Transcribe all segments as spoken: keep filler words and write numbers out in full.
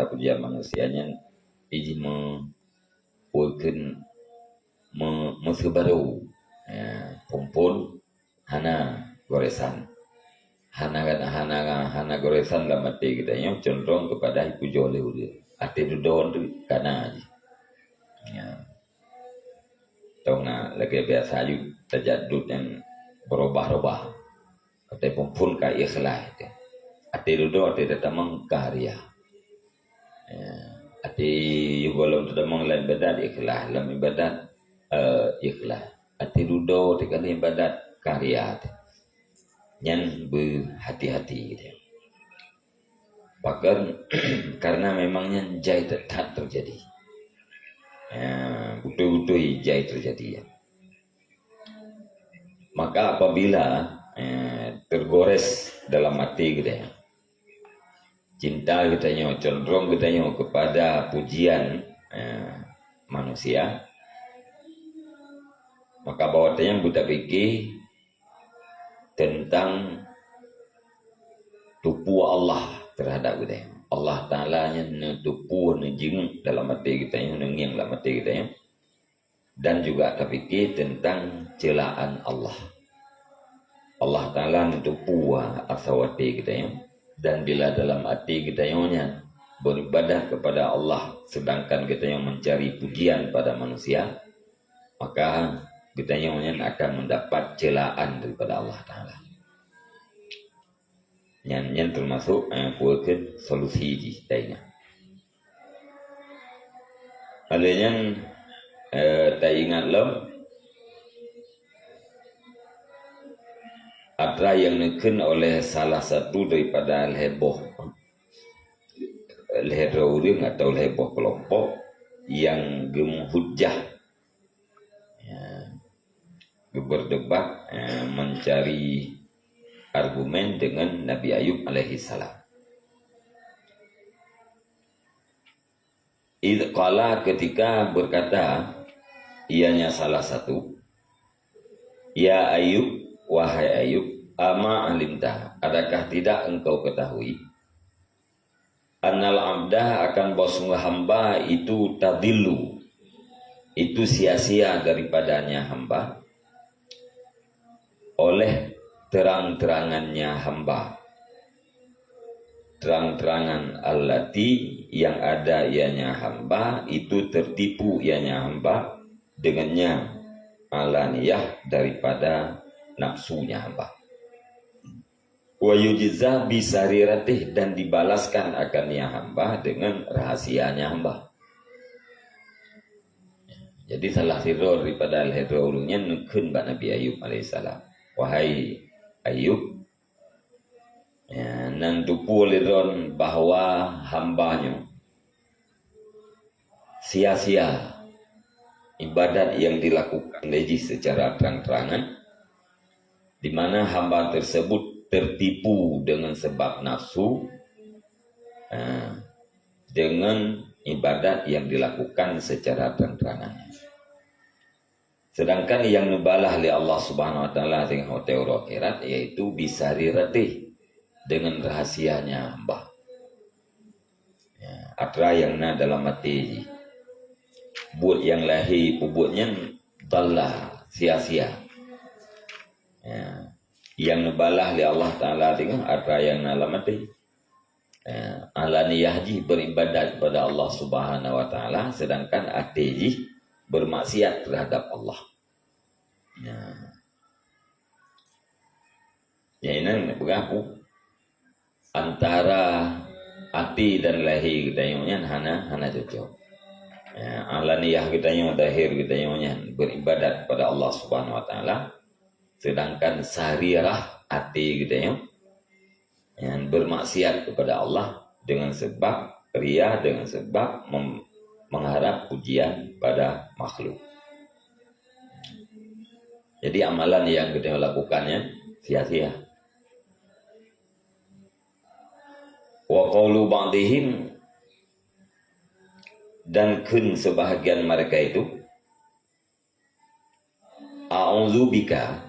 Pujian manusia nyan iji me-, ulkeun me-, meuseubaru. Ya, phon-phon hana goresan. Hana, hana, hana goresan lam até geutanyoe condrong keupada ipujoe lé ureuëng. Até dudoe tu kana jih. Ya. Tong na lagée biasa aju tajadud nyang berubah-ubah. Até phon-phon ka ikhlas teuh. Até dudoe até tatamong ka ria. Ya, até yôh gohlom tatamong lam ibadat ikhlas, lam ibadat, eh, ikhlas. Até dudoe teuh ka lam ibadat ka ria teuh. Nyan beuhati-hati teuh. Pakon? Karena memang nyan jai that-that terjadi. Ya, beutôi-beutôi jai terjadi, ya. Maka apabila, eh, tergores dalam até geutanyoe, cinta geutanyoe, condrong geutanyoe kepada pujian, eh, manusia, maka bahwa tanyoe beutapike tentang tupeue Allah terhadap geutanyoe. Allah Taala nyan neuteupeue, neujingeuk dalam até geutanyoe, neungieng lam até geutanyoe. Dan juga tapike tentang ceulaan Allah. Allah Taala neuteupeue asoe até geutanyoe, dan bila dalam até geutanyoe nyan beribadah kepada Allah, sedangkan geutanyoe mencari pujian pada manusia, maka geutanyoe nyan akan mendapat ceulaan daripada Allah Taala. Nyan, nyan teumasok, eh, peue kheun solusi jih taingat. Lheueh nyan, eh, taingat lom atra nyang neukheun oleh salah satu daripada lhée boh, lhée droe ureuëng atau lhée boh keulompok nyang geumeuhujah, ya, geuberdebat, eh, mencari argumen dengan Nabi Ayub alaihissalam. Idh qala, ketika berkata ianya salah satu, "Ya Ayub, wahai Ayub, ama alimta, adakah tidak engkau ketahui, annal abda, akan bahwasungguh hamba itu tadillu, itu sia-sia daripadanya hamba, oleh terang-terangannya hamba." Terang-terangan allati, yang ada ianya hamba, itu tertipu ianya hamba dengannya, alaniyah, daripada nafsunya hamba. Wa yujza bi sariratih, dan dibalaskan akan ia hamba dengan rahasianya hamba. Jadi salah sidroe daripada lhée droe ureuëng nyan neukheun bak Nabi Ayub alaihissalam, "Wahai Ayub, ya, nan teupeue lé droen bahwa hamba nyoe sia-sia ibadat nyang dilakukan lé jih secara terang-terangan, di mana hamba tersebut tertipu dengan sebab nafsu, eh, dengan ibadat nyang dilakukan secara terang-terangan." Sedangkan nyang neubalah lé Allah Subhanahu wa Taala di watée uroe akhirat, yaitu bi sariratih, dengan rahasianya hamba. Ya, atra nyang na dalam até jih. Buet nyang lahé peubuet nyan dalla, sia-sia. Ya, nyang neubalah lé Allah Taala teungoh atra nyang na lam até. Ya, alaniyah jih beribadat kepada Allah Subhanahu wa Taala, sedangkan até jih bermaksiat terhadap Allah. Ya. Ya, inan peugah peue? Antara até dan lahé geutanyoe nyan hana, hana cocok. Ya, alaniyah geutanyoe, zahir geutanyoe nyan beribadat kepada Allah Subhanahu wa Taala, sedangkan sarirah, até geutanyoe, yang bermaksiat kepada Allah dengan sebab ria, dengan sebab mem-, mengharap pujian pada makhluk. Jadi amalan yang kita lakukan nyan sia-sia. Wa qaulu ba'dihim, dan kheun sebahagian mereka itu, "A'udzubika,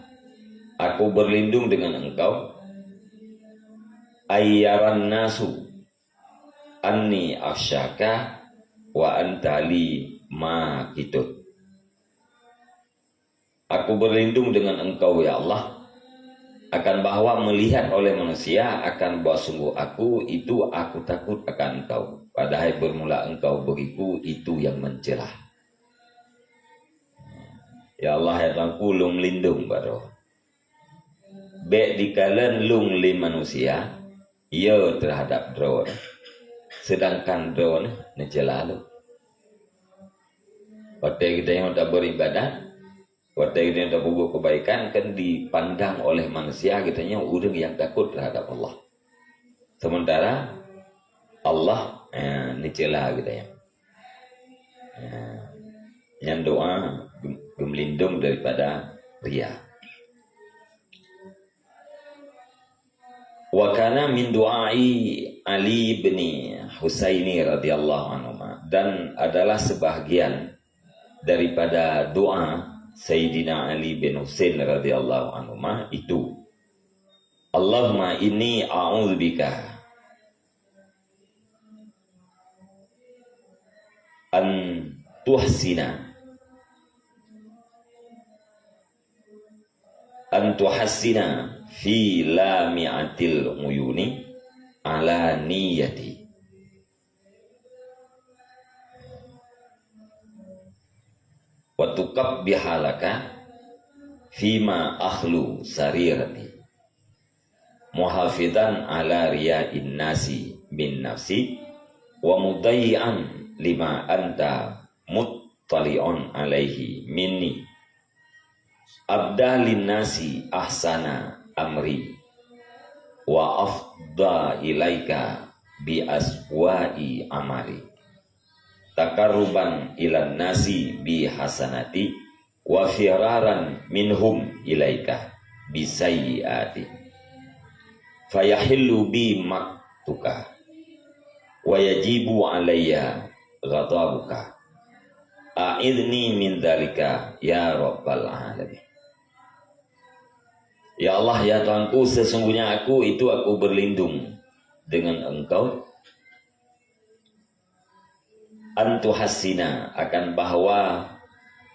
aku berlindung dengan engkau, ayyaran nasu, anni akhsyaka wa anta li maqitun. Aku berlindung dengan Engkau, ya Allah, akan bahwa melihat oleh manusia akan bahwa sungguh aku itu aku takut akan Engkau, padahai bermula Engkau bagiku itu yang mencela. Ya Allah, ya Tuhanku, lôn meulindong bak Droe. Bék dikalon lôn lé manusia, ya, terhadap Droe, sedangkan Droe neucela lôn. Watée geutanyoe tabeuribadat, watée geutanyoe tapeubuet keubaikan, kan dipandang oleh manusia geutanyoe ureuëng nyang takot terhadap Allah. Sementara Allah, eh, neucela geutanyoe. Eh, nyan doa gem-, geumeulindong daripada riya. Wa kana min du'ai Ali bin Husaini radhiyallahu anhuma, dan adalah sebahagian daripada doa Sayyidina Ali bin Husain radhiyallahu anhuma itu, Allahumma inni a'udzubika an tuhsina, an tuhassina fi lami'atil uyuni ala niyati. Wa tukabbiha laka fima akhlu sarirati. Muhafizan ala riya'in nasi min nafsi, wa mudayyi'an lima anta muttali'un alaihi minni. Abda linnasi ahsana amri, wa afda ilaika bi aswa'i amali. Taqarruban ilan nasi bi hasanati, wa firaran minhum ilaika bi sayyiati. Fayahillu bi maqtuka, wa yajibu alayya ghadabuka. A'idzni min dzalika ya rabbal alamin. Ya Allah, ya Tuhanku, sesungguhnya aku itu aku berlindung dengan Engkau. An tuhassina, akan bahwa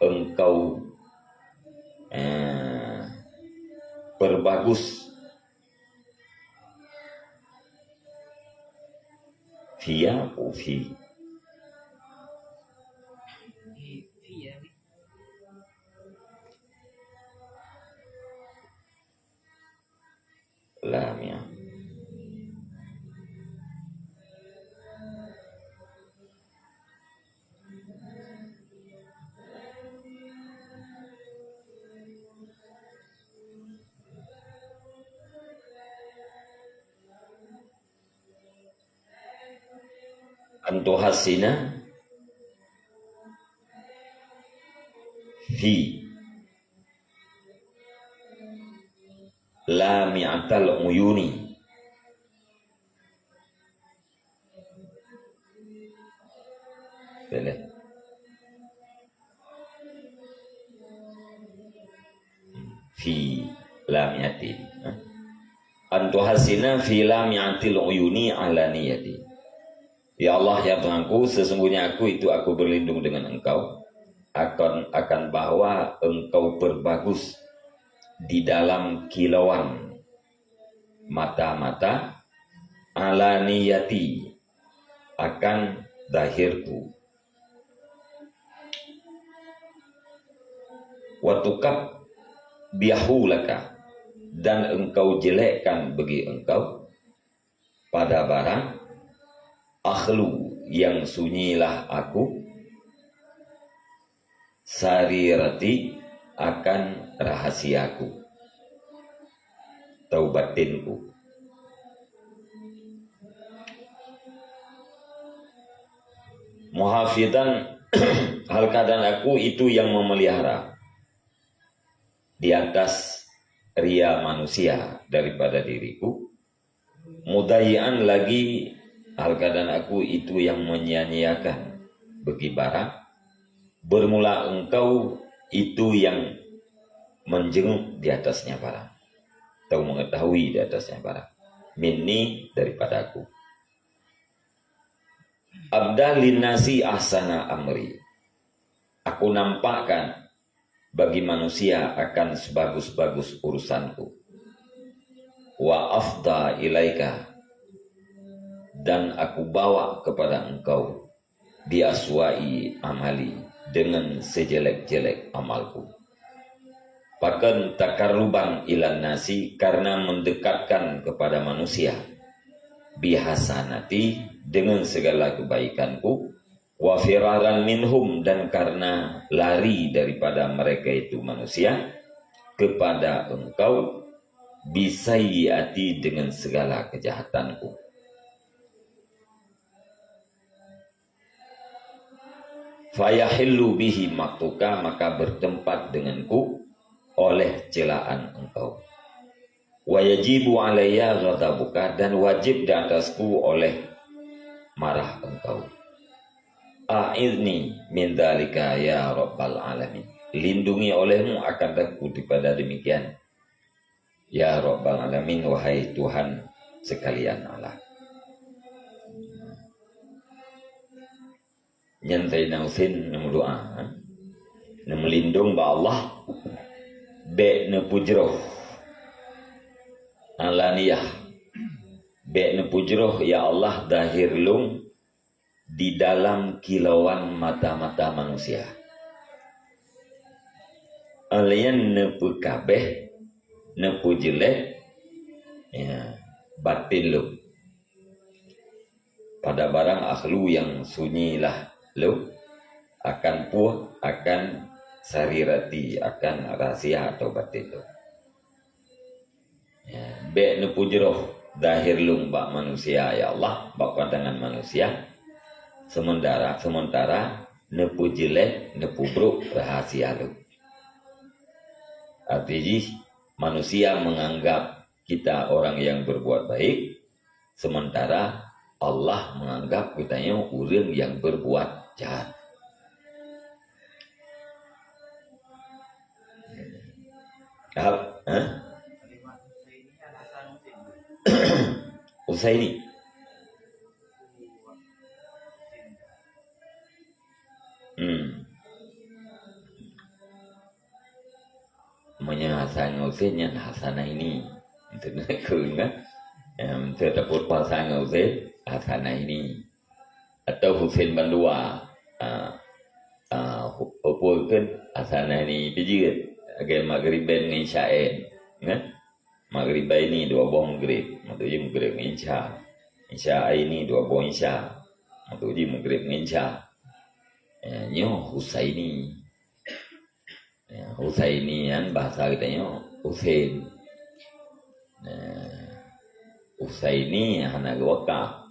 Engkau, eh, perbagus. Fi ya, oh, fi. Lam ya. An tuhassina fi lami'atal uyuni. Boleh. Fi lami'atin. An tuhassina fi lami'atil uyuni ala niyati. Ya Allah, ya Tuhanku, sesungguhnya aku itu aku berlindung dengan Engkau, akan, akan bahwa Engkau perbagus di dalam kilauan mata-mata, ala niyati, akan zahirku. Wa tukabbihu laka, dan Engkau jelekkan bagi Engkau, pada barang, akhlu, yang sunyilah aku, sarirati, akan rahasiaku, atau batinku. Muhafizan, hal keadaan aku itu yang memelihara di atas ria manusia daripada diriku. Mudayyi'an lagi, hal keadaan aku itu yang menyia-nyiakan bagi barang. Bermula Engkau itu yang menjenguk di atasnya barang, atau mengetahui di atasnya barang. Minni, daripada aku. Abda linnasi ahsana amri. Aku nampakkan bagi manusia akan sebagus-bagus urusanku. Wa afda ilaika, dan aku bawa kepada engkau, bi aswa'i amali, dengan sejelek-jelek amalku. Pakon takarruban ilan nasi, karena mendekatkan kepada manusia, bihasanati, dengan segala kebaikanku, wa firaran minhum, dan karena lari daripada mereka itu manusia kepada engkau, bisayyiati, dengan segala kejahatanku. Fayahillu bihi maktuka, maka bertempat denganku oleh celaan engkau. Wa yajibu alayya ghadabuka, dan wajib di atasku oleh marah engkau. A'idni min dzalika ya rabbal alamin. Lindungi olehmu akan aku daripada demikian, ya rabbal alamin, wahai Tuhan sekalian alam. Nyan Saidina Husein neumeudoa, neumeulindong bak Allah, bék neupeujroh alaniyah, bék neupeujroh, ya Allah, zahir lôn di dalam kilauan mata-mata manusia. Alaian neupeukabeh, neupeujeuléh, ya, batin lôn. Pada barang ahlu yang sunyilah lôn, akan puih, akan sarirati, akan rahsia atau batin lôn. Ya, bék neupeujroh zahir lôn bak manusia, ya Allah, bak pandangan manusia. Sementara, sementara neupeujeuléh, neupeubrok rahsia lôn. Arti jih, manusia menganggap kita orang yang berbuat baik, sementara Allah menganggap geutanyoe ureuëng nyang berbuat jahat. Ahab, ha? Husaini. Hmm. Meunyoe Hasan ngon Husein nyan Hasanah ini. Beutôi kan? Ya, beutôi tapeurupa Hasan ngon Husein, Hasanah ini. Atau Husein bandua. Ah, ah, hu-, apa kan? Hasanah ini pijit. Lagèe Maghribain ngon Isya'ain. Kan? Maghribaini dua boh Maghrib. Maksud jih Maghrib ngon Isya. Isya'aini dua boh Isya. Maksud jih Maghrib ngon Isya. Ya, nyoe Husaini. Ya, Husaini nyan bahasa geutanyoe Husein. Nah, Husaini hana geuwakaf.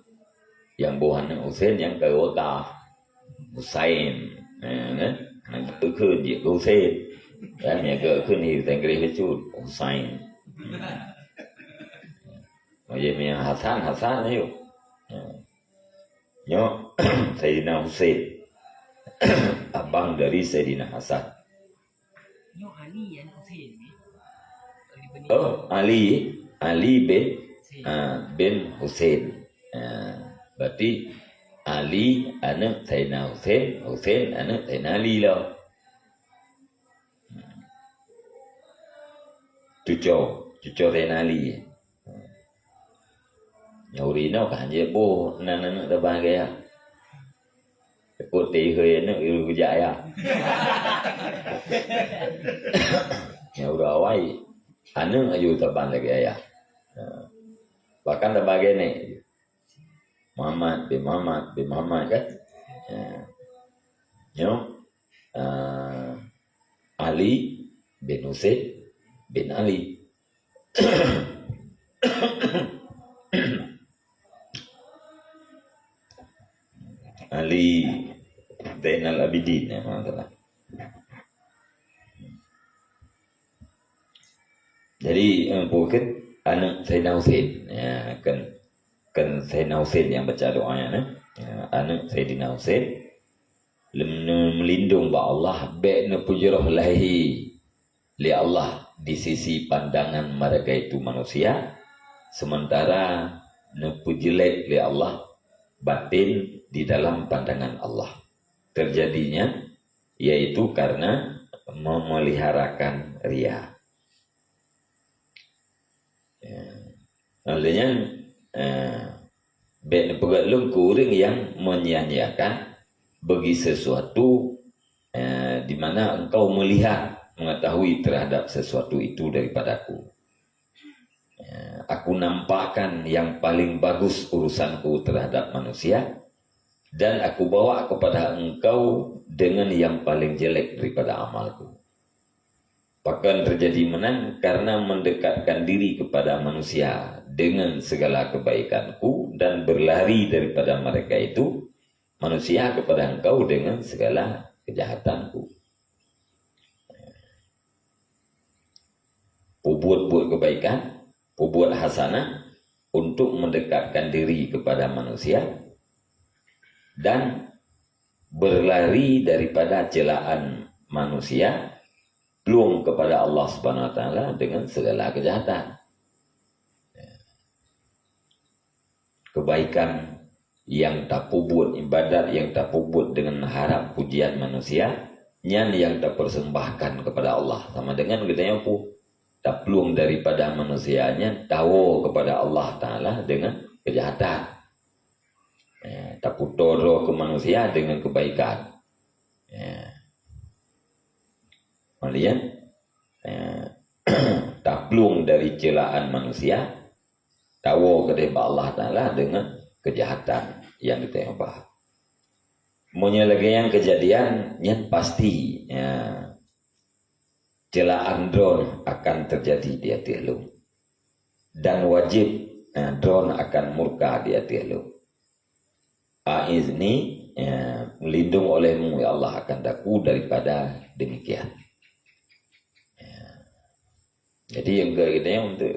Nyang boh aneuk Husein nyang ka geuwakaf. Husain. Nah, kan? Hana geukheun jeuet keu Husein. Kan, nyang geukheun di Inggréh bacut. Husain. Oh, ya, nyang Hasan, Hasan ayu. Nah. Nyoe Saidina Husein, abang dari Saidina Hasan. Nyoe Ali nyan Husein, eh? Ali bin Oh, Ali, Ali bin, Husein. Ah, bin Husein. Ah, berarti Ali aneuk Saidina Husein, Husein aneuk Saidina Ali lah. Cuco, cuco Saidina Ali. Nyang ureueng inong ka hanjeuet boh nan aneuk tabang lagèe nyan. Teupot teuhôi aneuk yue geujak ayah. Nyang ureueng awai, aneuk aju tabang lagèe ayah. Ha. Bahkan tabang lagèe nèk. Muhammad bin Muhammad bin Muhammad kan? Ha. Nyoe, ah, Ali bin Husein bin Ali. Ali Zainal Abidin, ya, masalah. Jadi, eh, bukan aneuk Saidina Husein. Ya, kan, kan Saidina Husein nyang baca doa nyan, eh. Ya, aneuk Saidina Husein. Lem-, meulindong bak Allah, bèk neupeujroh lahé lé Allah di sisi pandangan mereka itu manusia, sementara neupeujeulék lé Allah batin di dalam pandangan Allah. Terjadinya yaitu karena memeliharakan ria. Ya. Maksudnya, eh, bèk neupeugah lôn keu ureueng nyang menyia-nyiakan bagi sesuatu, eh, di mana engkau melihat, mengetahui terhadap sesuatu itu daripada-Ku. Ya, Aku nampakkan yang paling bagus urusan-Ku terhadap manusia, dan Aku bawa kepada engkau dengan yang paling jelek daripada amal-Ku. Pakon terjadi meunan? Karena mendekatkan diri kepada manusia dengan segala kebaikan-Ku dan berlari daripada mereka itu, manusia, kepada engkau dengan segala kejahatan-Ku. Peubuet-buet kebaikan, peubuet hasanah untuk mendekatkan diri kepada manusia dan berlari daripada celaan manusia, plueng kepada Allah Subhanahu Wa Taala dengan segala kejahatan. Kebaikan nyang tapeubuet, ibadat nyang tapeubuet deungon harab pujian manusia, nyan nyang tapersembahkan kepada Allah. Sama deungon geutanyoe peue? Taplueng daripada manusia nyan, tawoe kepada Allah Taala deungon kejahatan. Ya, tapeutoe droe keu manusia deungon kebaikan. Ya. Kemudian, ya, taplueng dari celaan manusia, tawoe keudeh bak Allah Taala deungon kejahatan nyang geutanyoe ba. Meunyoe lagèe nyan keujadian, nyan pasti, ya, celaan droe akan teujadi di ateueh lôn. Dan wajéb, ya, droe akan murka di ateueh lôn. A'izni, ya, lindung olehmu, ya Allah, akan daku daripada demikian. Ya. Jadi, nyang keu geutanyoe untuk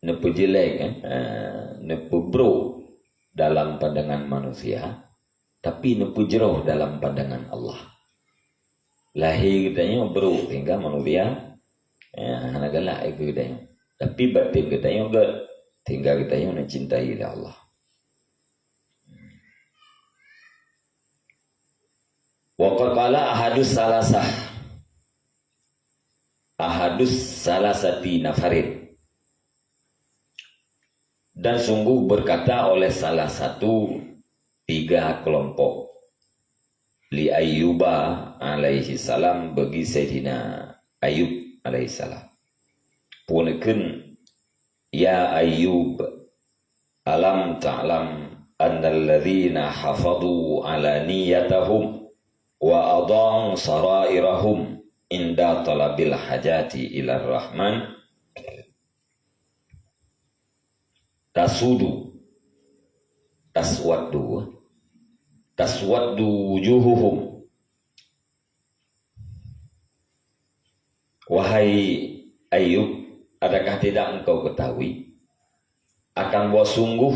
neupeujeulék, eh, eh, neupeubrôk dalam pandangan manusia, tapi neupeujroh dalam pandangan Allah. Lahé geutanyoe brôk sehingga manusia, eh, hana galak keu geutanyoe. Tapi batin geutanyoe gèt sehingga geutanyoe neucintai lé Allah. Wa qad qala ahadus salasah. Ahadus salasati nafarin. Dan sungguh berkata oleh salah satu tiga kelompok, li Ayyuba alaihi salam, bagi Saidina Ayub alaihi salam. Peue neukheun, "Ya Ayyub, alam ta'lam annalladzina hafadhu alaniyatahum wa adha'u sarairahum inda talabil hajati ilar Rahman tasudu, taswaddu, taswaddu wujuhuhum." Wahai Ayub, adakah tidak engkau ketahui akan bahwa sungguh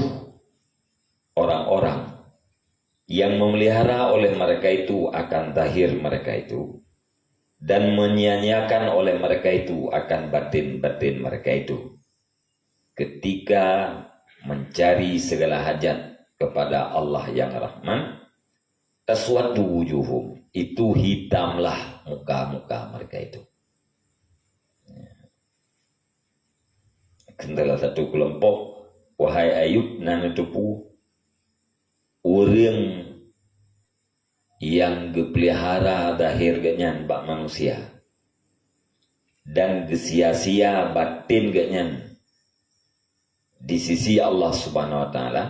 orang-orang yang memelihara oleh mereka itu akan zahir mereka itu, dan menyia-nyiakan oleh mereka itu akan batin-batin mereka itu, ketika mencari segala hajat kepada Allah yang Rahman, taswaddu wujuhum, itu hitamlah muka-muka mereka itu. Salah satu kelompok, wahai Ayub, na neuteupeue ureueng nyang geupeulihara zahir geuhnyan bak manusia dan geusia-sia batin geuhnyan di sisi Allah Subhanahu Wa Taala,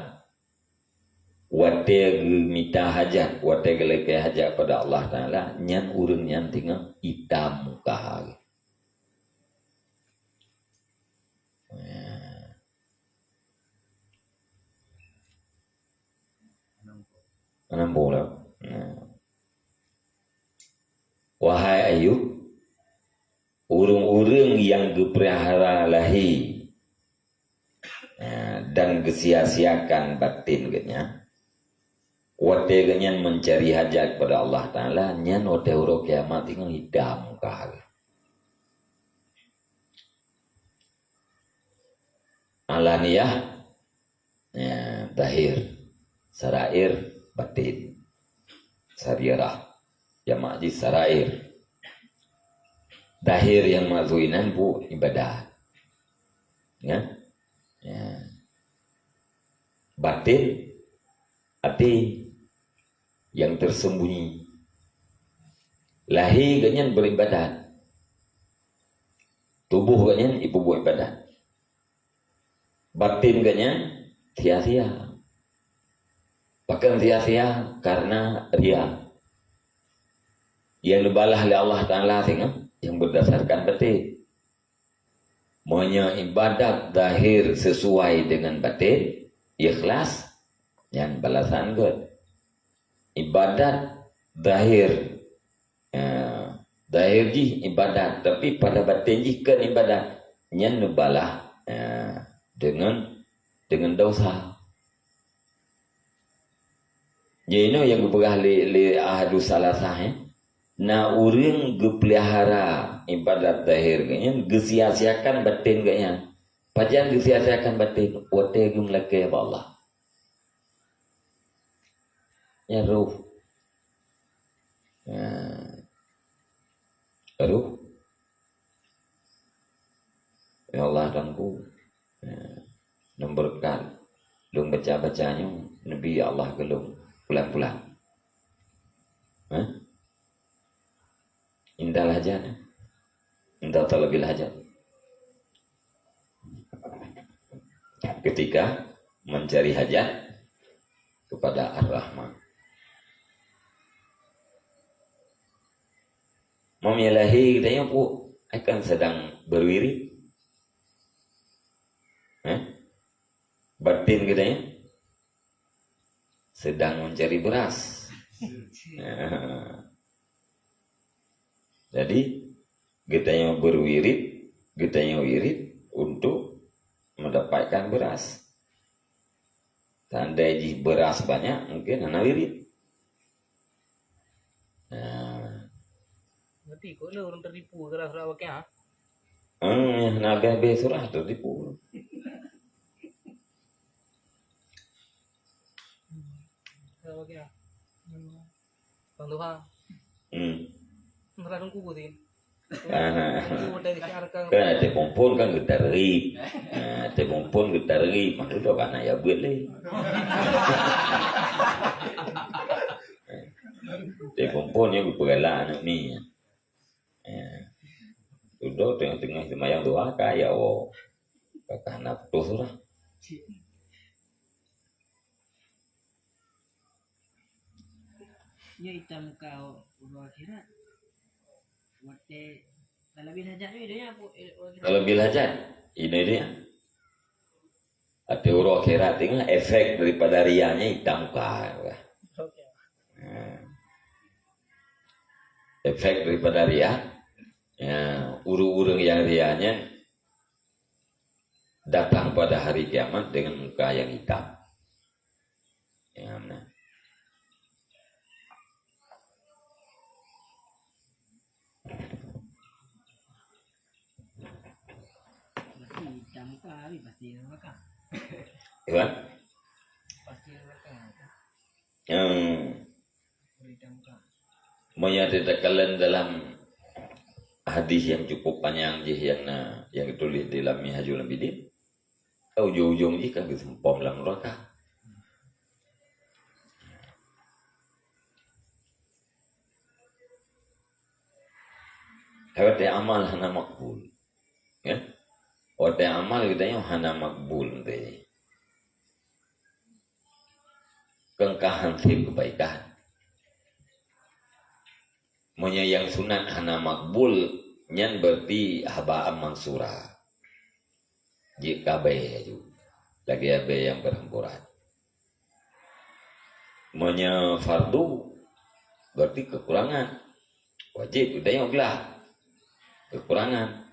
watèe geumita hajat, watèe geulakèe hajat pada Allah Taala, nyan ureueng nyan teungoh itam muka. Ya. Meunang boh lah. Nah. Wahai Ayub, ureueng-ureueng nyang geupeulihara lahé, nah, dan geusia-siakan batin geuhnyan, watèe geuhnyan meucari hajat kepada Allah Taala, nyan watèe uroe kiamat teungoh itam muka geuh. Alaniyah, ya, Zahir, sarair, batin. Sarirah. Jamak jih sarair. Zahir nyang maksud inan buet ibadat. Ya? Ya. Batin, hati yang tersembunyi. Lahé geuh nyan beribadat. Tuboh geuh nyan ipeubuet ibadat. Batin geuh nyan sia-sia. Pakon sia-sia? Karena ria. Nyang neubalah lé Allah Taala singoh nyang berdasarkan batin. Meunyoe ibadat zahir sesuai dengan batin, ikhlas, nyan balasan geuh. Ibadat zahir, eh, zahir jih ibadat, tapi pada batin jih kon ibadat, nyan neubalah, eh, dengan, dengan dosa. Jinoe nyang geupeugah lé, lé Ahadus Salasah, eh, na ureuëng geupeulihara ibadat zahir geuh nyan, geusia-siakan batin geuh nyan. Pajan geusia-siakan batin? Watée geumeulakée bak Allah. Ya roh. Ya. Roh. Ya Allah Tuhanku. Ya. Nyang beureukat lôn baca-baca nyoe, neubi Allah keu lôn pulan-pulan. Hah? Indal hajat. Inda talabil hajat. Ketika mencari hajat kepada Ar-Rahman. Meunyoe lahé geutanyoe peue, akan sedang berwirid. Eh? Batin geutanyoe sedang mencari beras. Jadi, geutanyoe berwirid, geutanyoe wirid untuk mendapatkan beras. Seandai jih beras banyak, mungkin hana wirid. Nah. Berarti kok le ureuëng tertipu gara-gara wakiah? Hmm, hana habéh-habéh surah tertipu. Gara-gara wakiah. Bang Tuha. Hmm. Merah dengku sih. Ah. Dengku dari siar ke. Kan ada pompon kan geutari. Ah, ada pompon geutari. Mana tu kan ya buat leh. Ada pompon yang berpegala anak ni. Ya. Sudah tengah-tengah semayang doa kaya oh. Kakak nak putus lah. Nyoe itam ka uroe akhirat. Watée talabil hajat nyoe dia apa? Talabil hajat. Ini dia. Tapi uroe akhirat tengah efek daripada rianya itam ka. Nah. Efek daripada ria, ya, ureuëng-ureuëng yang rianya datang pada hari kiamat dengan muka yang hitam. Ya, nah. Berarti hitam ka, habis pasti neraka. Ya, kan? Pasti neraka. Hmm. Berarti hitam ka. Meunyoe teukalon dalam hadis yang cukup panjang jih yang na, yang ditulis di dalam Minhajul Abidin, ujong-ujong jih kan geuseumpom lam neraka. Watée amal hana makbul. Ya? Watée amal geutanyoe hana makbul teuh. Keungkahan seb kebaikan. Meunyoe nyang sunat hana makbul, nyan berarti habaan mansura. Jeuet keu abée laju, lagée abée nyang berhamburan. Meunyoe fardu, berarti kekurangan. Wajéb geutanyoe glah kekurangan.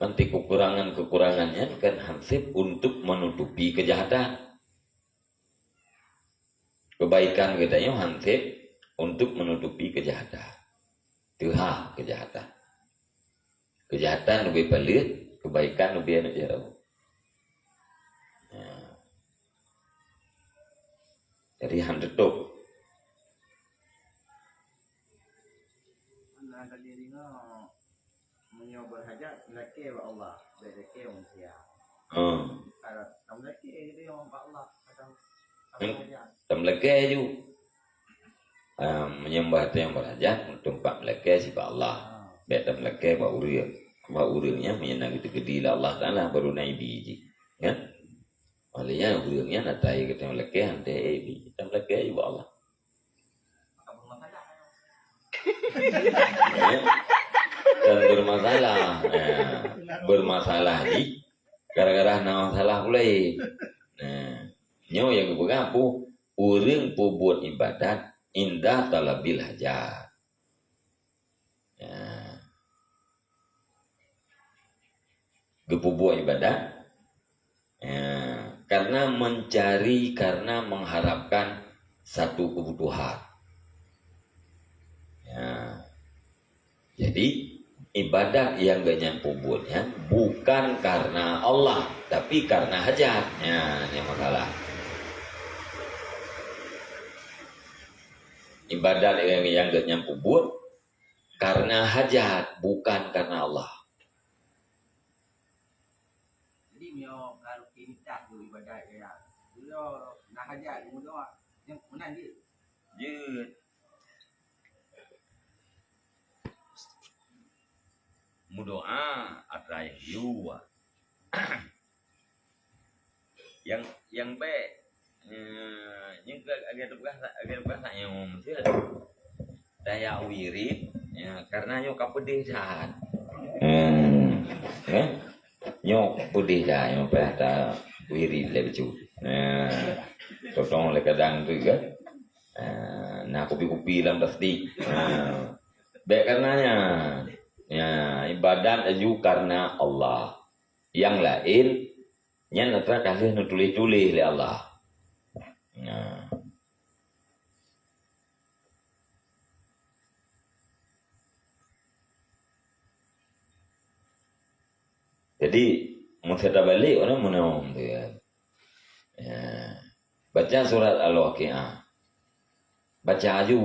Nanti kekurangan-kekurangan nyan kan hanseb untuk menutupi kejahatan. Kebaikan geutanyoe hanseb untuk menutupi kejahatan. Teuhah kejahatan. Kejahatan leubeh paleuet, kebaikan leubeh aneuk jaroe. Nah. Jadi han teutôp. Nah, tadi deungoe, meunyoe beurhajat, lakée bak Allah, bék lakée manusia. Hmm. Kalau tam lakée, itu yang bak Allah, kadang, kadang Em, hajat. Tam lakée ju. Ah, meunyoe bah nyang beurhajat, teumpat lakée sibak Allah. Ah. Bék tam lakée bak ureuëng. Bak ureuëng nyan meunyoe na geuteugedi lé Allah Taala, baru na ibi jih. Kan? Oleh nyan, ureuëng nyan ata geutanyoe lakée, han teuh ibi. Tam lakée ju bak Allah. Ya. Kan bermasalah. Ya. Bermasalah jih gara-gara na masalah pulai. Nah, nyoe nyang geupeugah peue? Ureuëng peubuet ibadat inda talabil hajat. Ya. Geupeubuet ibadat, ya, karena mencari, karena mengharapkan satu kebutuhan. Ya. Jadi, ibadat nyang geuhnyan peubuet nyan bukan karena Allah, tapi karena hajat. Ya, nyan masalah. Ibadat nyang, nyang geuhnyan peubuet karena hajat, bukan karena Allah. Jadi, meunyoe ka rukun nitah tu ibadat, ya, beliau na hajat, meudoa, yang meunan dia. Jeuet. Meudoa atra yue. Yang, yang baik, eh, yang ke, agak tugas, agak tugas tak yang mesti. Daya wirid, ya, karena nyoe ka peudeh that. Hmm. Eh? Nyoe peudeh that, nyoe payah ta wirid lé bacut. Nah, totong lé kadang tu kan. Ah, na kupi-kupi lam plastik. Ah. Bék karena nyan. Ya, ibadat laju karena Allah. Nyang laén, nyan atra ka lheueh neutuléh-tuléh lé Allah. Nah. Jadi, meunyoe tabalek, ureuëng meunong tu, ya. Ya. Baca surat Al-Waqiah. Baca aju.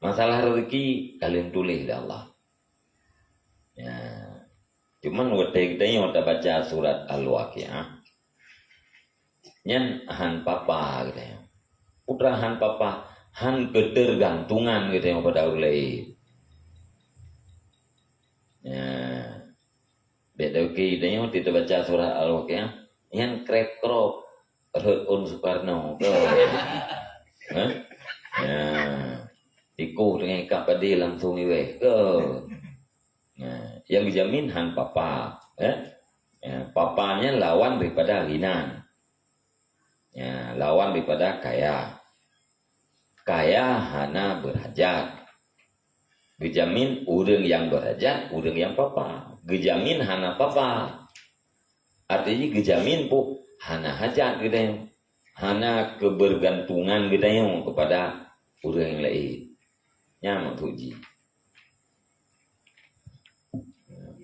Masalah rezeki, ka lheueh tuléh lé Allah. Ya. Cuman watée geutanyoe tabaca surat Al-Waqiah, nyan han papa geutanyoe. Putra han papa, han keuteurgantungan geutanyoe pada ureuëng laén. Ya. Bék deuki tanyoe teubaca surat Al-Waqiah, nyan kreb krop rhot ôn Sukarno. Hah? Ya. Tikoh teungoh ikab padé langsung iweh. Nah, nyang geujamin han papa, eh? Ya, papa nyan lawan daripada ghinan. Ya, lawan daripada kaya. Kaya hana beurhajat. Geujamin ureuëng nyang beurhajat, ureuëng nyang papa. Geujamin hana papa. Artinya geujamin peue? Hana hajat geutanyoe. Hana keubeurgantungan geutanyoe keupada ureuëng laén. Nyan maksud jih. Hmm.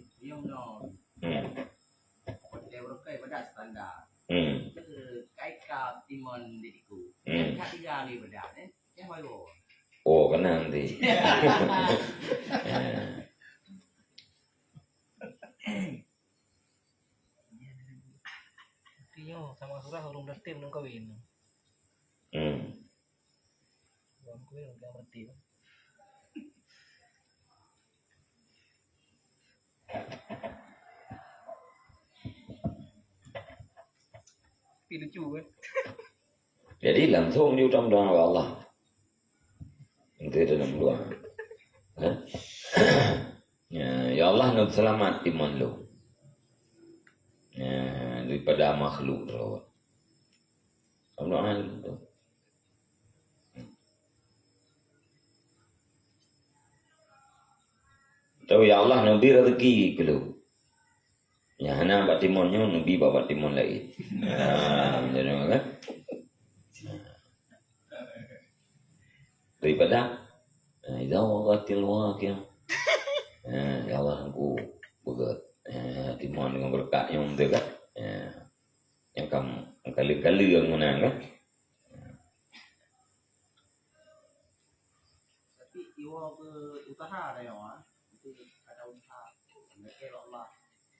Hmm. Hmm. Oh, keunan ti. Nyoe sama surah ureuëng berarti belum kawin. Hmm. Belum kawin, belum berarti. Tapi lucu kan? Jadi langsung jitamong doa bak Allah. Ente dalam doa. Ha? Ya, ya Allah, neuseulamat iman lôn. Ya, daripada makhluk droe. Doa tu. Atau, "Ya Allah, neubi rezeki keu lôn." Nyang hana bak timon nyoe, neubi bak, bak timon laén. Ha, macam tu kan? Daripada, ha, "Idza waqa'atil waqi'ah." Ha, "Ya Allah, Teungku, beugét." Ha, timon deungon beureukat nyoe beutôi kan? Ha. Nyang kam, nyang kali-kali nyang meunan kan?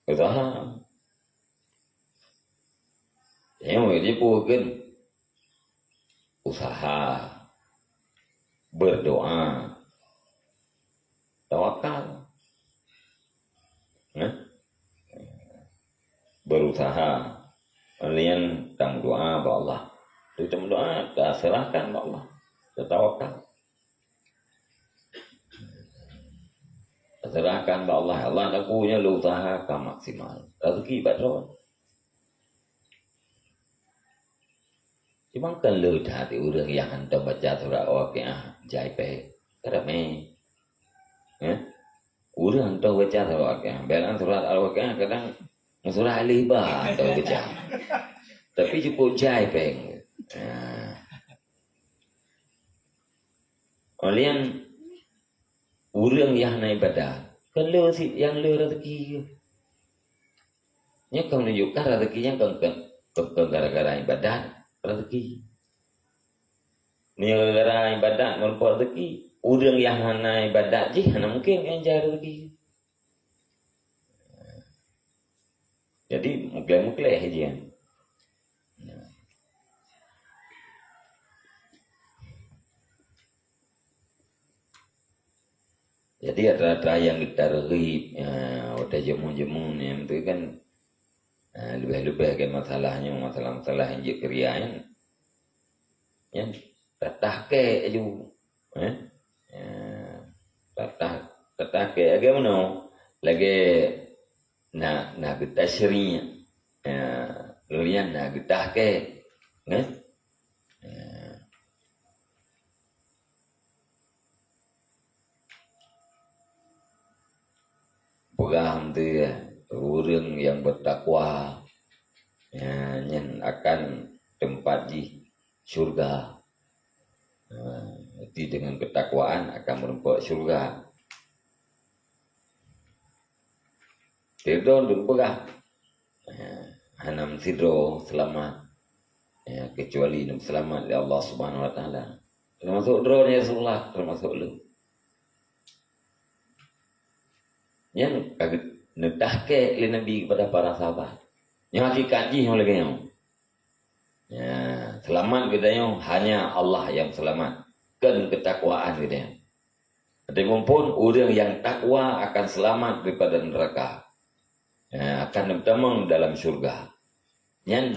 Usaha. Nyang jipeue kheun usaha, berdoa, tawakal. Nah, berusaha, laén tameudoa bak Allah. Tameudoa, taseurahkan bak Allah, tatawakal. Taseurahkan bak Allah. Allah, takue nyoe lôn usaha ka maksimal. Raseuki bak droe. Cuma kan le that ureuëng nyang hantom baca surat Al-Waqiah jai péng. Ka ramé. Eh? Ureuëng hantom baca surat Al-Waqiah. Bèk nan surat Al-Waqiah kadang meusurah alih ba hantom baca. Tapi cukup jai péng. Nah. Laén ureuëng nyang hana ibadat, kan le sit nyang le raseuki. Nyoe ka meununjukkan raseuki nyan kon, kon, kon, kon gara-gara ibadat raseuki. Meunyoe gara-gara ibadat meurumpok raseuki, ureuëng nyang hana ibadat jih hana mungken nyang jai raseuki. Jadi, meukleh-meukleh jih nyan. Jadi, atra-atra nyang geutarghib, ya, watèe jeumeu-jeumeu nyan tu kan, eh, leubeh-leubeh kan masalah nyoe, masalah-masalah nyang jeuet keu ria nyan. Nyan, tatah kèk laju. Eh? Ya, tatah, tatah kèk lagèe meunoe. Lagèe na, na geutasyri'. Ya, lôn nyan na geutah kèk. Eh? Ya. Peugah meunteueh, ureuëng nyang beutakwa, ya, nyan akan teumpat jih syurga. Ha, jadi deungon keutakwaan akan meurumpok syurga. Sidroe lôn peugah, eh, hana meusidroe seulamat, eh, keucuali neuseulamat lé Allah Subhanahu Wa Taala. Teumasok droe, ya Rasulullah, teumasok lôn. Nyan ka geu-, neutah kèk lé Nabi kepada para sahabat. Nyoe hakikat jih nyoe lagèe nyoe. Ya, seulamat geutanyoe hanya Allah nyang seulamat, kon keutakwaan geutanyoe. Tapi muphom ureuëng nyang takwa akan seulamat daripada neuraka. Ya, akan meutamong dalam syurga. Nyan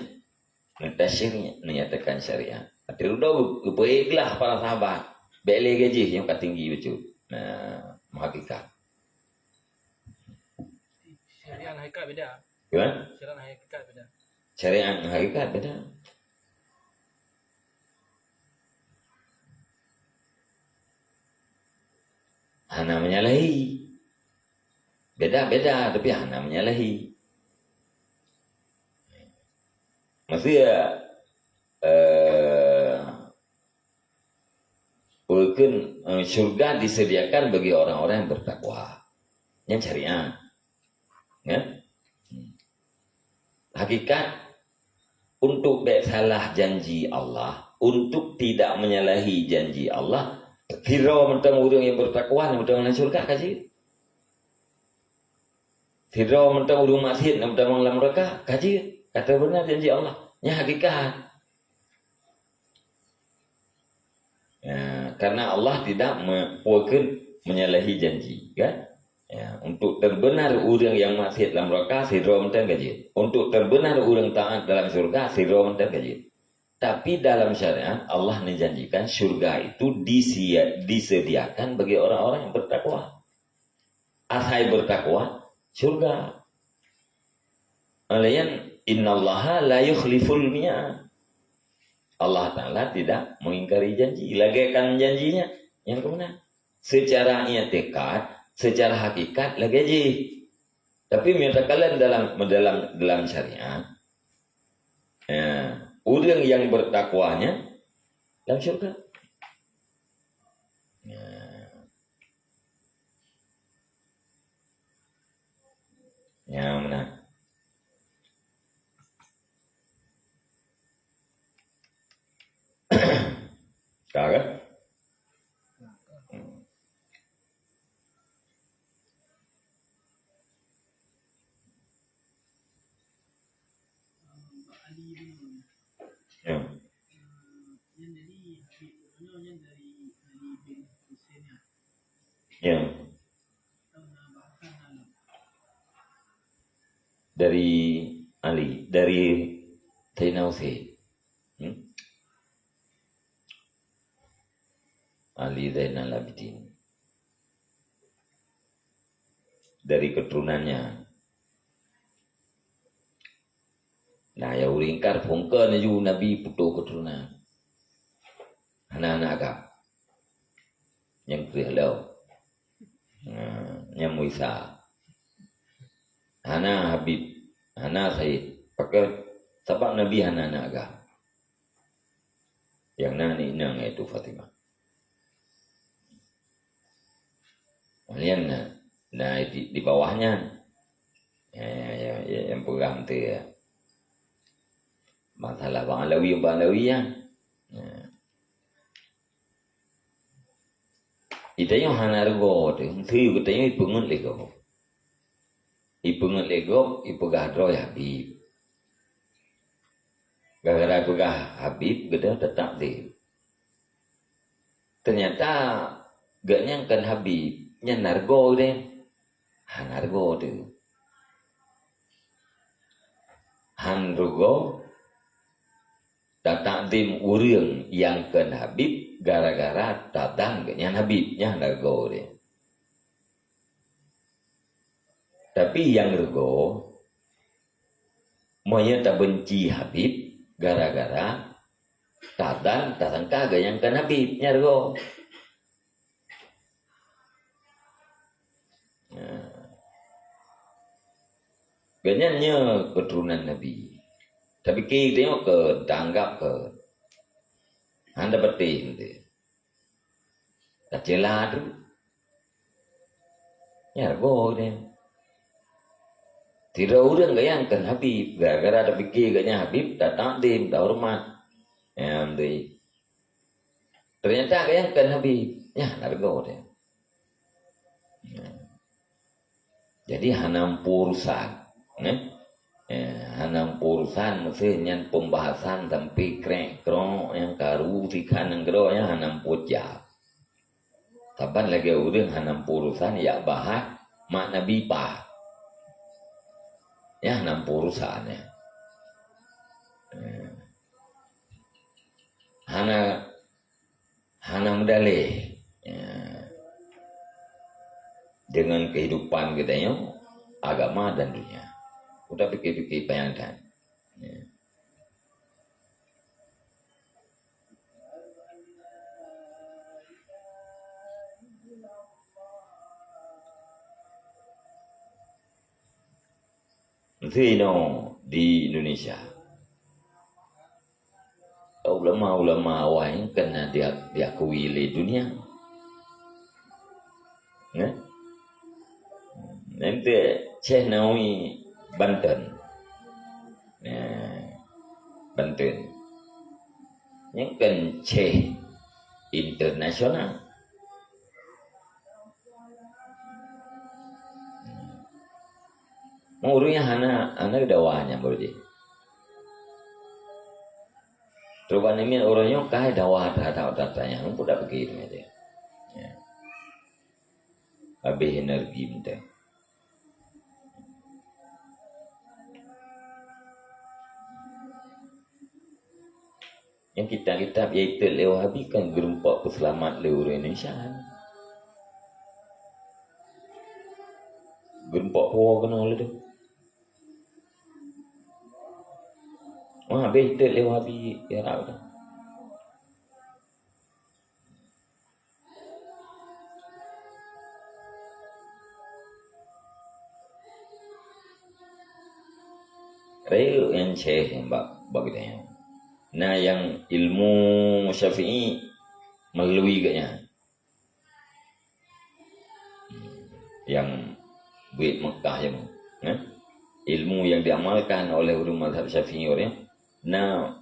neutasyri', neunyatakan syariat. Até dudoe geupeuikhlas para sahabat. Bèk lé gaji nyang ka tinggi bacut. Nah, meuhakikat. Syariat ngon hakikat beda. Gimana? Syariat ngon hakikat beda. Syariat ngon hakikat beda. Hana menyalahi. Beda-beda, tapi hana menyalahi. Maksudnya, eh, Peue kheun, eh, syurga disediakan bagi orang-orang yang bertakwa. Nyan syariat. Ya? Hmm. Hakikat, untuk bèk salah janji Allah, untuk tidak menyalahi janji Allah, sidroe mantong ureuëng nyang bertakwa, mantong lam syurga ka jeuet. Sidroe mantong ureuëng maksiat, mantong lam neuraka ka jeuet. Ka teubeunar janji Allah. Nyan hakikat. Ya, karena Allah tidak me-, peue kheun, menyalahi janji, kan? Ya, untuk teubeunar ureuëng nyang maksiat lam neuraka, sidroe mantong ka jeuet. Untuk teubeunar ureuëng taat dalam syurga, sidroe mantong ka jeuet. Tapi dalam syariat, Allah menjanjikan syurga itu disia-, disediakan bagi orang-orang yang bertakwa. Asai bertakwa, syurga. Laén, "Innallaha la yukhliful mi'ad." Allah Ta'ala tidak mengingkari janji. Lagèe kan janjinya, nyang keunan. Secara i'tikad, secara hakikat lagèe jih. Tapi meunyoe takalon dalam, dalam, dalam syariat, ya, ureuëng nyang bertakwanya lam syurga. Ya. Nyang meunan. Ka kan? Hmm. Ya. Dari Ali, dari Sayyidina Husain. Hmm? Ali Zainal Abidin. Dari keturunannya. Nah, ya, ureuëng ingkar phungke laju Nabi putôh keturunan. Hana aneuk agam. Nyang kreueh lom. Nah, nyang Musa. Hana Habib, hana Said. Pakon? Sabab Nabi hana aneuk agam. Nyang na aneuk inong, yaitu Fatimah. Kemudian na, na di, di bawah nyan. Ya, ya, ya, ya, nyang peugah tu ya. Masalah bang Alawi, bang Alawi ya. Ya. Geutanyoe hana reugoe teuh, meuseu geutanyoe ipeungeut lé gob. Ipeungeut lé gob, ipeugah droe Habib. Gara-gara peugah Habib, geutanyoe tatakzim. Teunyata gobnyan kon Habib, nyan na reugoe teuh. Hana reugoe teuh. Han reugoe tatakzim ureuëng nyang kon Habib gara-gara tadan gobnyan Habib, nyan na reugoe teuh. Tapi nyang reugoe, meunyoe tabenci Habib gara-gara tadan tasangka gobnyan kon Habib, nyan reugoe. Nah. Gobnyan nyoe keuturonan Nabi. Tapi geutanyoe keu, taanggab keu. Hana patéh teuh. Tacela teuh. Nyan reugoe teuh. Sidroe ureuëng gobnyan kon Habib, gara-gara tapike gobnyan Habib, tatakzim, tahoreumat. Nyan teuh. Teunyata gobnyan kon Habib. Nyan na reugoe teuh. Nyan. Jadi hana meuurusan, neh? Eh, hana meuurusan, meuseu nyan pembahasan sampai krek-krok nyang karu sikhan nyang keudroe nyan hana meupuja. Saban lagée ureuëng hana meuurusan yak bahas mak Nabi paih. Nyan hana meuurusan nyan. Eh. Hana hana meudaleh, ya, dengan kehidupan geutanyoe, agama dan dunia. Udah pikir-pikir bayangkan. Ya. Meuseu inoe di Indonesia, ulama-ulama awai nyan ka na dia-, diakui lé dunia. Nyan? Nyan teuh Syekh Nawawi Banten. Nah, Banten. Nyan kan Syekh internasional. Ureuëng nyang hana, hana dawa nyan boleh jih. Teuma nyan ureuëng nyoe ka dawa that-that, that-that nyan, pun dak pergi tu aja. Ya. Habis energi mantong. Nyang kitab-kitab nyang itot lé Wahabi kan geurumpok peuseulamat lé ureuëng Indonesia. Geurumpok po keunoe lé tu. Wah, habéh itot lé Wahabi Arab tu. Rayeuk nyang syekh bak, bak geutanyoe. Na nyang ilmu Syafi'i melalui geuhnyan. Nyang buet Mekah nyoe, eh? Ilmu yang diamalkan oleh ureuëng mazhab Syafi'i nyoe, na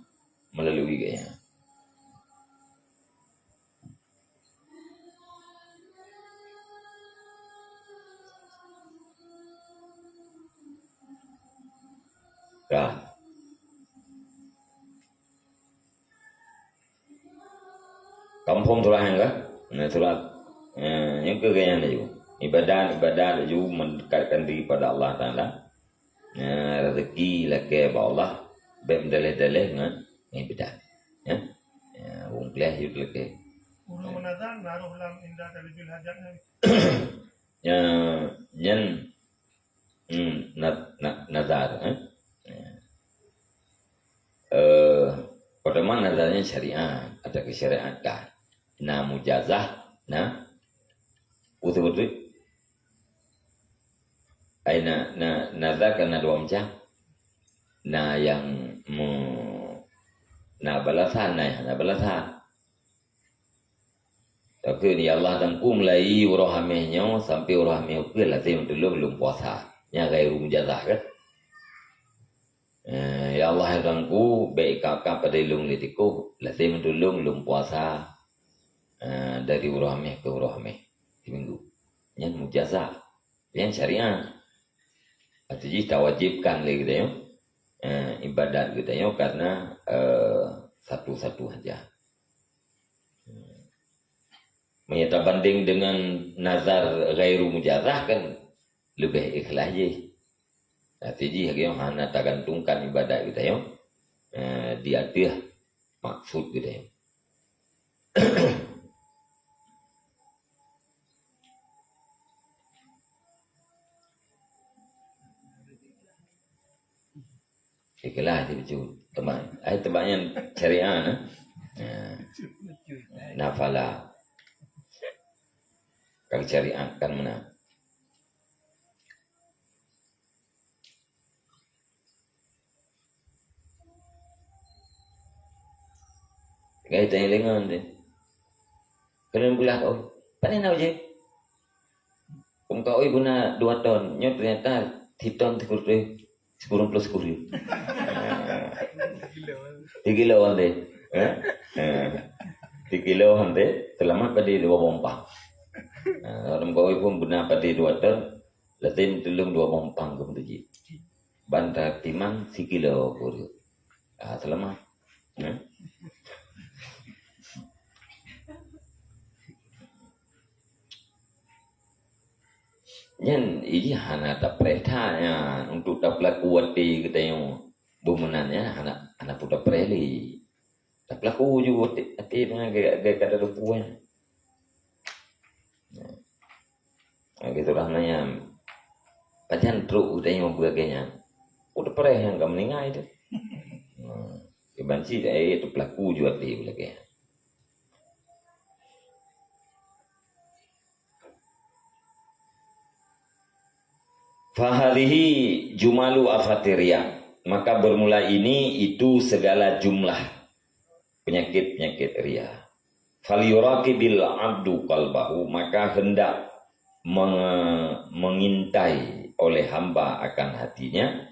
melalui geuhnyan. Ka. Ka muphom surat nyan ka? Nah, surat Eh, nyang keu gaya laju. Ibadat, ibadat laju mendekatkan diri pada Allah Taala. Eh, rezeki lakée bak Allah, bék meudaléh-daléh ngon ibadat. Ya. Ya, wong pleh yue lakée. Ureuëng meunazar naroh lam inda talabbil hajat nyan. Ya, nyan, hmm, na-, na-, nazar, eh. Ya. Eh, pertama nazarnya syariat, ada kesyariatan. Na mujazah, na usul. Ai na, na, nazar kan na dua macam. Na nyang me-, na balasan, na nyang hana balasan. Tapi ya Allah Teungku, mulai uroe Hameh nyoe sampai uroe Hameh ukeue lazem tulông lôn puasa. Nyan ghairu mujazah kan? Eh, ya Allah ya Teungku, bék kap-kap padé lôn lé tikoh, lazem tulông lôn puasa, eh, dari uroe Hameh keu uroe Hameh di minggu. Nyan mujazah. Nyan syariat. Arti jih tawajibkan lé geutanyoe, eh, ibadat geutanyoe karena, eh, satu-satu hajat. Meunyoe tabandeng deungon nazar ghairu mujazah kan leubeh ikhlas jih. Arti jih lagée nyoe hana tagantungkan ibadat geutanyoe, eh, di ateueh maksud geutanyoe. Ikhlas jih bacut. Teuma, ai teuma nyan syariat, eh. Ya. Nafala. Ka syariat kan meunan. Gai tanya lengan deh. Keuneuk beulah kau. Pane na ujeh? Kong ka oi guna dua ton, nyoe ternyata siton sikureueng ploh sikureueng. Tikilo hante. Eh? Eh. Tikilo hante, seulamat padé dua bompang. Nah, orang ka oi pun guna padé dua ton, lazem tulông dua bompang keu meutuji. Ban tatimang sikilo kureueng. Ah, seulamat. Nah. Nyan, ih, hana tapreh that nyan untuk tapeulaku até geutanyoe. Beumeunan nyan hana, hana peue tapreh lé. Tapeulaku ju até, até deungon gaya, gaya kata lupue nyan. Nah, gitu lah nyan. Pajan trok geutanyoe beuagée nyan. Peue tapreh nyang ka meuninggai teuh. Nah, iban cit, eh, tapeulaku ju até lagée nyan. Fahadhihi jumalu afatir riya. Maka bermula ini itu segala jumlah penyakit-penyakit riya. Falyuraqibil abdu qalbahu, maka hendak menge-, mengintai oleh hamba akan hatinya,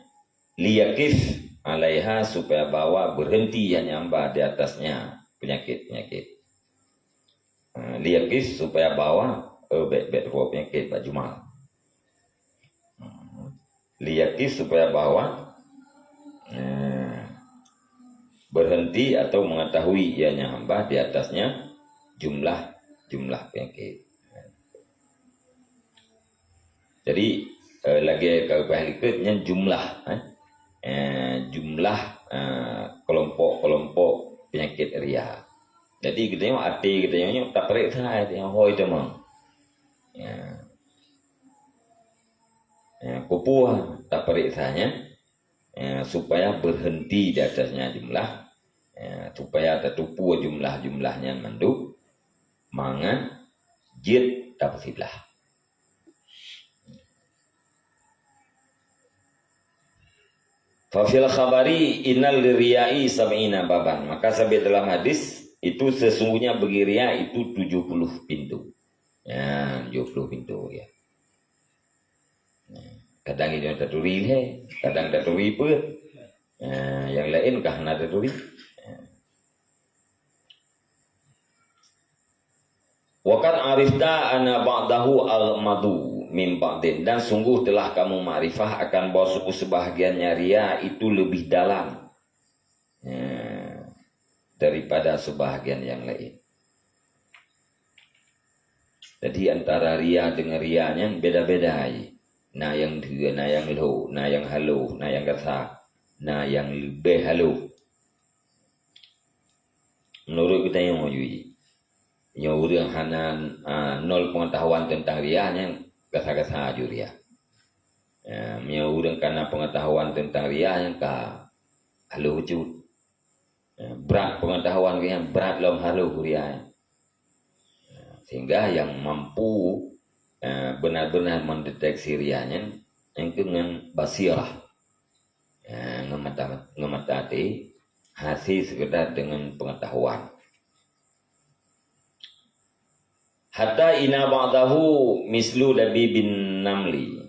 liyaqif alaiha, supaya bahwa berhenti hanya hamba di atasnya penyakit-penyakit. Ha, liyaqif supaya bahwa, eh, bek, bek dua penyakit bak jumal. Hmm. Liyaqif supaya bahwa, eh, berhenti atau mengetahui ianya hamba di atasnya jumlah, jumlah penyakit. Jadi, eh, lagée ka geupeugah likot nyan jumlah, eh. Eh, jumlah, eh, kelompok-kelompok penyakit ria. Jadi, geutanyoe até geutanyoe nyoe tapareksa, geutanyoe hôi teuma. Ya. Ya, peue tapareksa nyan, ya, supaya berhenti di atasnya jumlah, ya, supaya tatupue jumlah-jumlah nyan mandum, mangat jeuet tapeusiblah. Fa fil khabari innal lirriya'i sab'ina baban. Maka sabé dalam hadis, itu sesungguhnya bagi ria itu tujuh puluh pintu. Ya, tujuh puluh pintu ria. Kadang inong taturi lé, kadang taturi peuet. Ya, nyang laén ka hana taturi. Ya. Wa qad arifta anna ba'dahu aghmadu min ba'din, dan sungguh telah kamu makrifah akan bahwa sungguh sebahagiannya ria itu lebih dalam, ya, daripada sebahagian yang lain. Jadi, antara ria dengan ria nyan beda-beda jih. Na nyang dheue, na nyang lhok, na nyang halôh, na nyang gasa, na nyang leubeh halôh. Meunurot geutanyoe jih, nyoe ureuëng hana, a, nol peungeutahuan teuntang ria nyan gasa-gasa ju ria. A, meunyoe ureuëng ka na peungeutahuan teuntang ria nyan ka halôh bacut. Ya, brat peungeutahuan geuh nyan, brat lom halôh ria nyan. Ya, sehingga nyang mampu, ya, beuna-beuna mendeteksi ria nyan, nyan keuh ngon basirah. Ya, ngon mata, ngon mata até, hase sekedar deungon peungeutahuan. Hatta inna ba'dahu mislu dabibin namli.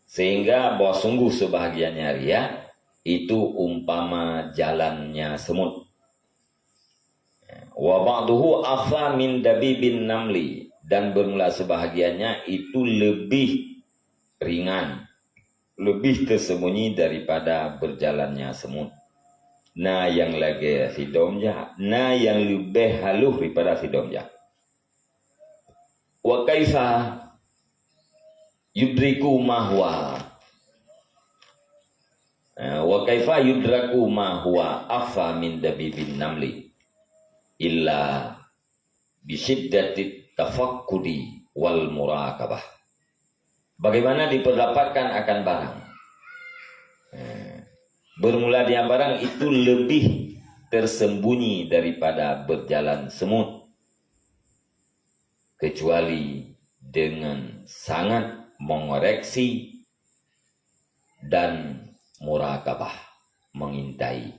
Sehingga bahwa sungguh sebahagiannya ria itu umpama jalannya semut. Wa ba'duhu akhfa min dabibin namli. Dan bermula sebahagiannya itu lebih ringan, lebih tersembunyi daripada berjalannya semut. Na nyang lagée sidom jak, na nyang leubeh halôh daripada sidom jak. Wa kaifa yudriku ma huwa. Eh, wa kaifa yudraku ma huwa akhfa min dabibin namli illa bisyiddatit tafakkudi wal muraqabah. Bagaimana diperdapatkan akan barang? Eh, bermula dengan barang itu lebih tersembunyi daripada berjalan semut, kecuali dengan sangat mengoreksi dan muraqabah, mengintai.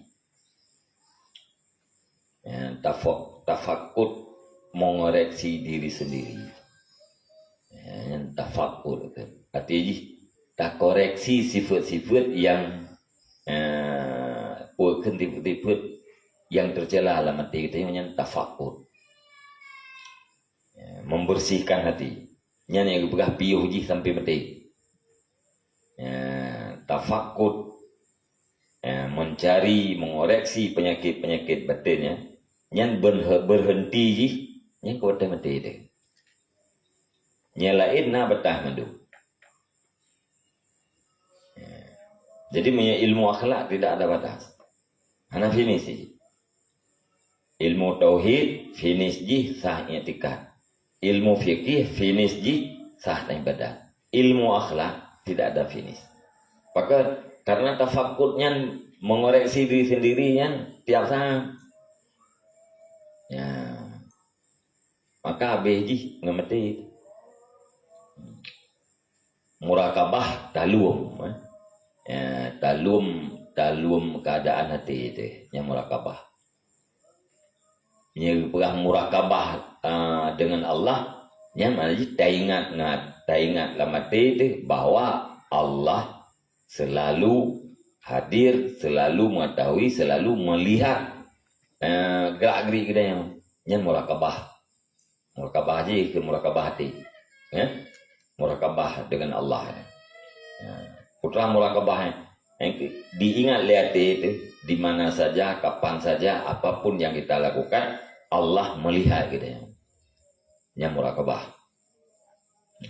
Ya, tafak-, tafakkut, mengoreksi diri sendiri. Ya, nyan tafakkut tu. Arti jih, takoreksi sifat-sifat yang, eh, peue kheun sifat-sifat yang tercela lam até geutanyoe, nyan tafakkut. Ya, membersihkan hati. Nyan nyang geupeugah piôh jih sampai maté. Ya, tafakkut, ya, mencari, mengoreksi penyakit-penyakit batin, ya. Nyan ben-, berhenti jih, nyan ka watée maté teuh. Nyang laén na batas mandum. Ya. Jadi, meunyoe ilmu akhlak tidak ada batas. Hana finish jih. Ilmu tauhid, finish jih sah iktikad. Ilmu fikih, finish jih sah ibadat. Ilmu akhlak, tidak ada finish. Maka, karena tafakkut nyan mengoreksi diri sendiri nyan tiap saat. Ya. Maka habéh jih ngon maté. Murakabah talum, eh. Ya, talum, talum keadaan hati teuh, nyan murakabah. Nyan peugah murakabah, ah, dengan Allah, nyan makna jih taingat, ngat, taingat lam até teuh bahwa Allah selalu hadir, selalu mengetahui, selalu melihat, eh, gerak-gerik geutanyoe. Nyan murakabah. Murakabah jih keu murakabah até. Ya? Murakabah dengan Allah. Ya. Peue teuma murakabah, eh? Yang ke-, diingat lé até teuh, di mana saja, kapan saja, apapun yang kita lakukan, Allah melihat geutanyoe. Nyan murakabah.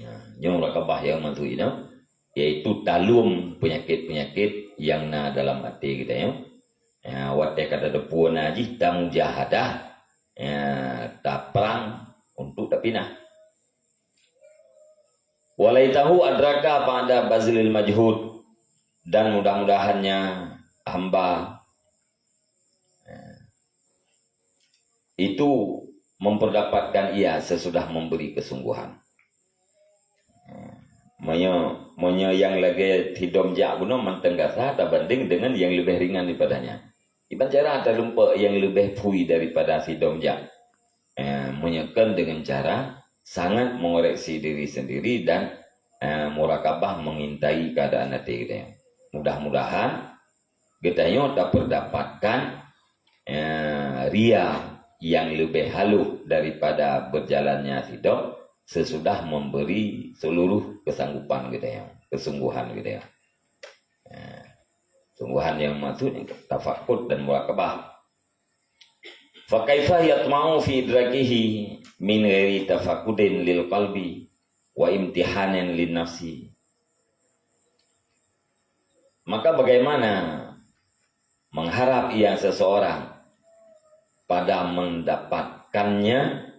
Nah, nyoe murakabah nyang maksud nyoe, yaitu talum penyakit-penyakit nyang na dalam até geutanyoe. Ya, watée ka tateupeue na jih tamujahadah, ya, taprang untuk tapinah. Walaitahu adraka ba'da bazlil majhud, dan mudah-mudahannya hamba, ya, itu memperdapatkan ia sesudah memberi kesungguhan. Meunyoe, meunyoe nyang lagée sidom jak bunoe mantong gasa tabandeng dengan nyang leubeh ringan daripada nyan. Kiban cara talumpok nyang leubeh phui daripada sidom jak? Eh, meunyoe kon dengan cara sangat mengoreksi diri sendiri dan, eh, murakabah mengintai keadaan até geutanyoe. Mudah-mudahan geutanyoe tapeudapatkan, eh, ria nyang leubeh halôh daripada berjalannya sidom sesudah memberi seluruh kesanggupan geutanyoe, kesungguhan geutanyoe. Eh, sungguhan nyang maksud tafakkut dan murakabah. Fa kaifa yatma'u fi idrakihi min ghairi tafakudin lil qalbi wa imtihanin lin nafsi. Maka bagaimana mengharap ia seseorang pada mendapatkannya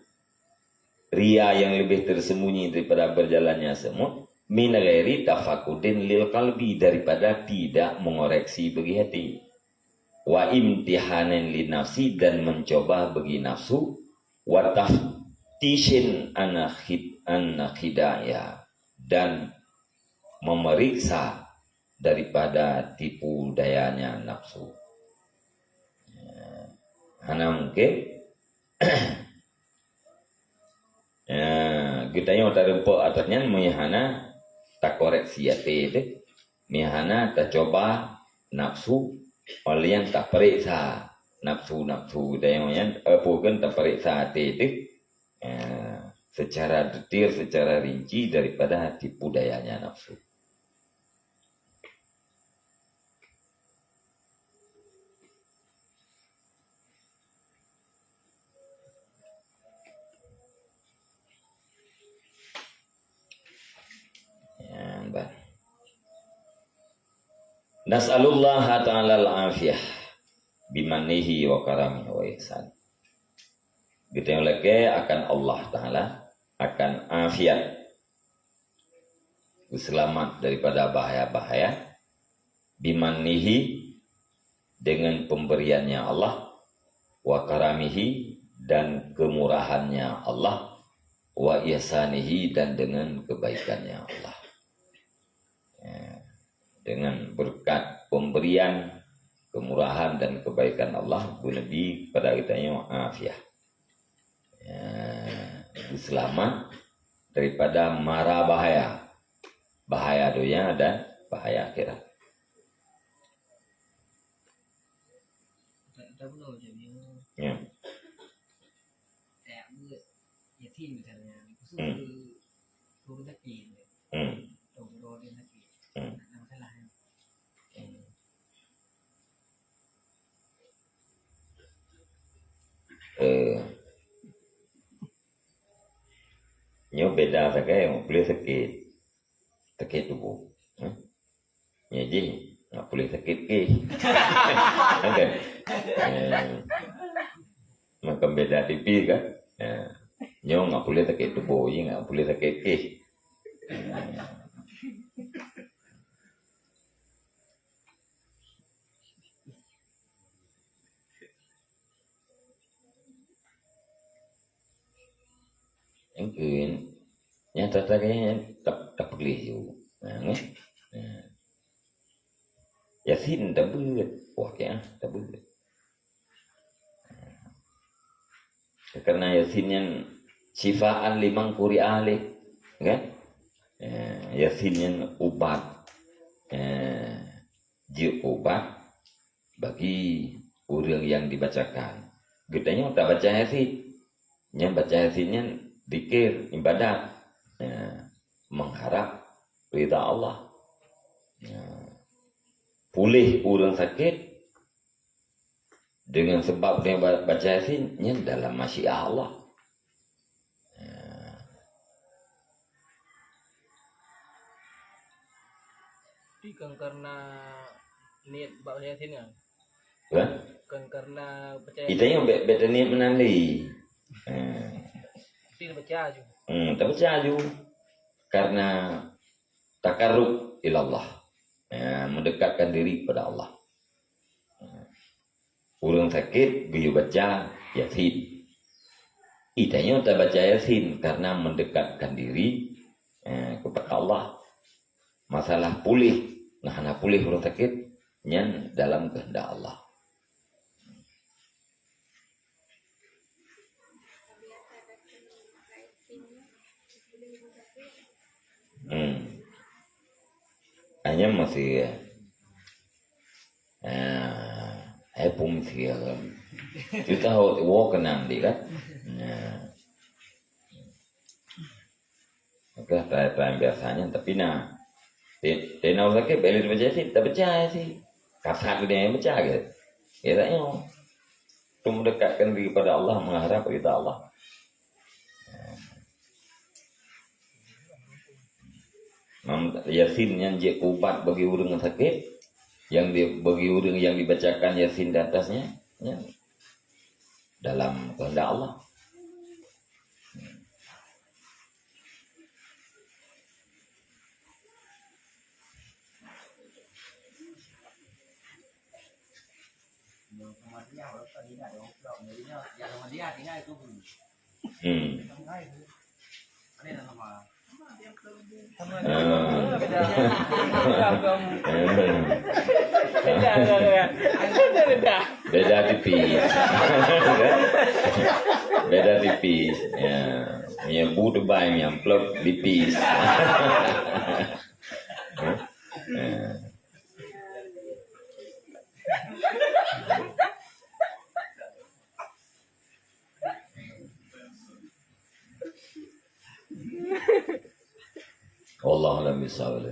ria yang lebih tersembunyi daripada berjalannya semut, min ghairi tafakudin lil qalbi, daripada tidak mengoreksi bagi hati. Wa imtihanin li nafsi, dan mencoba bagi nafsu, wa taftishin an khid-, an khidaiha, dan memeriksa daripada tipu dayanya nafsu. Ya, hana mungkin. Ya, geutanyoe tareumpok ateueh nyan meunyoe hana takoreksi até teuh, meunyoe hana tacoba nafsu, óh lheueh nyan tapeuriksa nafsu-nafsu geutanyoe nyan, eh, peue kheun tapeuriksa até teuh, eh, secara detail, secara rinci daripada tipu dayanya nafsu. Ya, bah. Nas'alullaha ta'ala al-afiyah bimannihi wa karamihi wa ihsan. Geutanyoe lakée akan Allah Ta'ala, akan afiat, seulamat daripada bahaya-bahaya, bimannihi, dengan pemberiannya Allah, wa karamihi, dan kemurahannya Allah, wa ihsanihi, dan dengan kebaikannya Allah. Ya, dengan berkat pemberian, kemurahan, dan kebaikan Allah, beuneubri kepada geutanyoe afiah. Ya, seulamat daripada mara bahaya, bahaya dunia dan bahaya akhirat. Ya. Hmm. Hmm. Eh, nyoe beda sagai, nyoe puléh sakét. Sakét tuboh. Hmm? Nyoe jih, nggak puléh sakét ké. Kan? Eh, macam beda tipis kan? Ya. Nyoe nggak puléh sakét tuboh, jih nggak puléh sakét ké. Nyang keu, nyang tata kayèe tap-, tapeugleh ju. Nah, nyoe. Nah. Yasin tabeuet. Wah, kayèe tabeuet. Karena Yasin nyan syifaan liman quri'a alaih, kan? Eh, Yasin nyan ubat. Eh, jeuet ubat bagi ureueng nyang dibacakan. Geutanyoe tabaca Yasin. Nyan baca Yasin nyan zikir, ibadat. Ya, mengharap ridha Allah. Ya. Puléh ureueng sakét dengan sebab dia ba-, baca Yasin, nyan dalam masyiah Allah. Ya. Tapi kan karena niat baca Yasin kan? Hah? Kan karena percaya. Kita yang be-, beda niat menandai. Eh. Tapi baca ju. Hmm, tapi baca ju. Karena takarrub ilallah. Ya, mendekatkan diri kepada Allah. Ureueng sakét geuyue baca Yasin. Itanyoe tabaca Yasin karena mendekatkan diri, eh, kepada Allah. Masalah puléh, nah, hana puléh ureueng sakét, nyan dalam kehendak Allah. Hmm. Hanya masih, eh, eh, pun masih, eh, kita wo kenang di kan. Nah. Maka tai-tai biasanya, tapi nah, te-, tena ureueng sakét, bèk lé tabaca Yasin, tabaca Yasin. Kasat dia yang baca ke? Ya tak nyoe. Untuk mendekatkan diri kepada Allah, mengharap ridha Allah. Mam-, Yasin nyan jeuet ubat bagi ureuëng sakét, yang di-, bagi ureuëng yang dibacakan Yasin di atasnya, ya, dalam kehendak Allah. Hmm. Ah. Beda tipis. Beda tipis. Ya. Punya bu tebal, punya amplop tipis. Hah? Ya. Wallahu a'lam bishawab.